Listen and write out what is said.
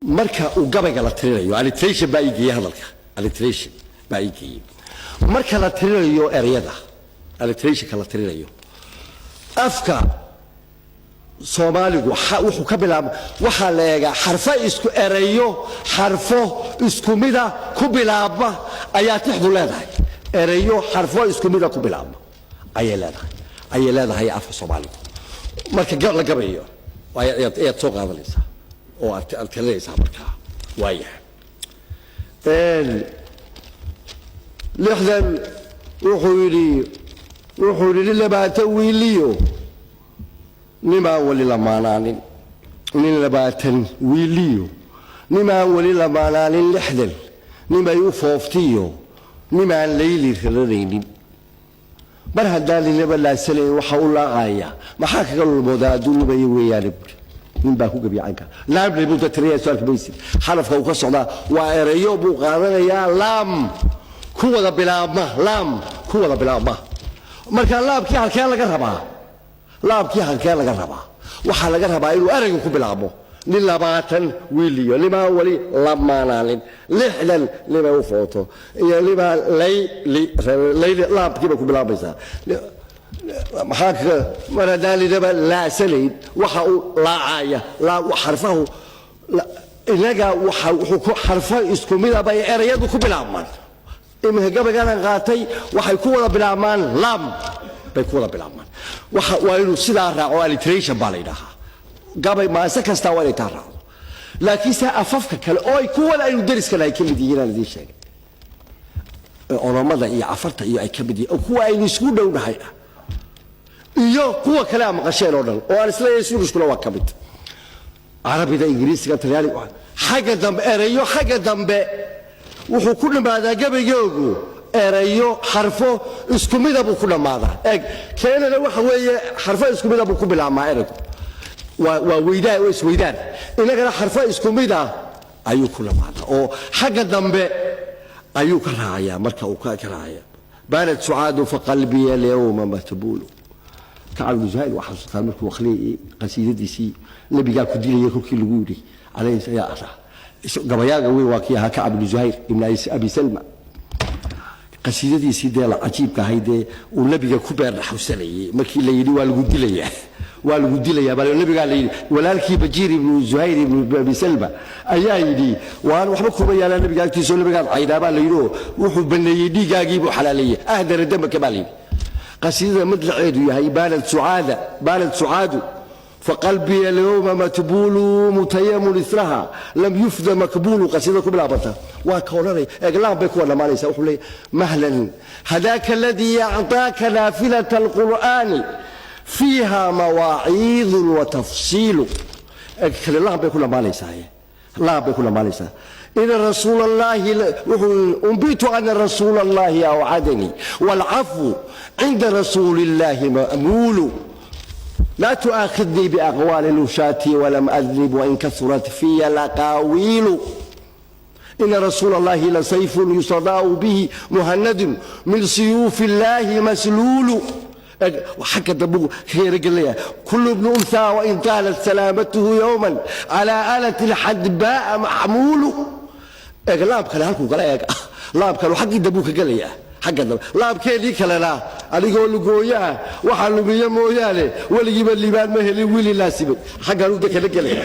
Marka uu gabayga la tirinayo, alliteration baa ii geeyey hadalka, alliteration baa ii geeyey. Marka la tirinayo ereyada, alliterationka la tirinayo, afka Soomaaligu wuxuu ka bilaab, waxaa la eegaa xarfo isku ereyo, xarfo isku mida ku bilaabma ayaa tixdu leedahay. Ereyo xarfo isku mida ku bilaabma ayay leedahay afka Soomaaligu. Marka la gabayo ayaad soo qaadanaysaa oo aad tirinaysaa markaa. Waayahay, 60 wuxuu yidhi nin 20 wiiliyo nimaan weli lamaanaanin, nin 20 wiiliyo nimaan weli lamaanaanin, 60 nimay u fooftiyo nimaan layli raranaynin, mar haddaan ninaba laasanayn, waxa u laaqaya maxaa kaga lulmoodaa hadduu lumayo weeyaane, buuri. Nin baa ku gabyacanka laamle buu datiraya. Soo arki xarafka uu ka socdaa waa ereyo buu qaadanayaa laam ku wada bilaabma, laam ku wada bilaabma. Marka laabkii halkee laga rabaa? Laabkii halkee laga rabaa? Waxaa laga rabaa inuu ereygu ku bilaabmo. Nin 20 wiiliyo nimaan weli lamaanaanin, 60 nimay u footo iyo nimaan layli layli, laabkii bay ku bilaabaysaa. Maxaa kaga mar haddaan ninaba laasanayn, waxa uu laacaya xarfahu inaga waxa wuxuu ku xarfo isku mida bay ereyadu ku bilaabmaan. Iminka gabayganan qaatay waxay ku wada bilaabmaan, laam bay ku wada bilaabmaan. Waxa waa inuu sidaa raaco. Alliteration baa la yidhaahaa. Gabay maase kastaa waa inay taa raacdo. Laakiinse afafka kale oo ay kuwan aynu dariskana ay ka mid yihiin, aan idiin sheegay, Oromada iyo Cafarta iyo ay ka mid yihiin, oo kuwa aynu isku dhownahay ah, iyo kuwa kale a maqasheen oo dhan, oo aan isleeyahay Suurishkuna waa ka mid, Carabida, Ingiriisiga, Talyaaniga, xagga dambe erayo, xagga dambe wuxuu ku dhammaadaa gabaygoogu erayo xarfo isku mida buu ku dhammaadaa. Eeg, keenana waxa weeye xarfo isku mida buu ku bilaabmaa eraygu, waa weydaan, waa isweydaan. Inagana xarfo isku mida ayuu ku dhammaadaa oo xagga dambe ayuu ka raacayaa. Marka uu ka raacaya, baanat sucaadu faqalbiya alyawma matbuulu. Kacab ibnu Zuhayr waa xasuustaan markuu akhriyay qasiidadiisii nabigaa ku dilaya kolkii lagu yidhi calayhi ayaa ahaa gabayaaga weyn, waa kii ahaa Kacab ibnu Zuhayr ibn Abi Salma. Qasiidadiisii dee la cajiibka ahayd dee uu nabiga ku beernaxawsanayay markii la yidhi waa lagu dilayaa, waa lagu dilayaa baa nabigaa la yidhi. Walaalkii Bajiir ibnu Zuhayr ibnu Abi Salma ayaa yidhi waan waxba kuma yaalaan nabiga agtiisa oo nabigaad caydaa baa la yidhi, oo wuxuu baneeyey dhiiggaagii buu xalaaleeyey, ahdara damaka baa la yidhi. Qasiidada madlaceedu yahay baanat sucaada, baanat sucaadu faqalbiya alyawma matbuulu mutayamun israha lam yufda makbuulu, qasiidada ku bilaabanta waa ka odhanaya. Eeglaan bay kuwa dhammaanaysa. Wuxuu leeyahy: mahlan hadaaka aladii acطaaka naafilata alqur'aani fiiha mawaaciidun wa tafsiilu. Kale laan bay ku dhammaanaysaa, laan bay ku dhammaanaysaa. إن رسول الله أنبئت أن رسول الله أوعدني والعفو عند رسول الله مأمول، لا تؤاخذني بأقوال الوشاة ولم أذنب وإن كثرت في الأقاويل، إن رسول الله لسيف يستضاء به مهند من سيوف الله مسلول. حكى دبو خير قال كل ابن أنثى وإن طالت سلامته يوما على آلة الحدباء محمول. Eeg, laab kale halkuu kala eeg, laab kale xaggii dambuu ka gelayaa, xagga dambe. Laabkeedii kalena adigoo lugooyaha waxaa lumiye mooyaane weligiiba liibaan ma helin wiili laasimay, xaggan u de kala gelaya.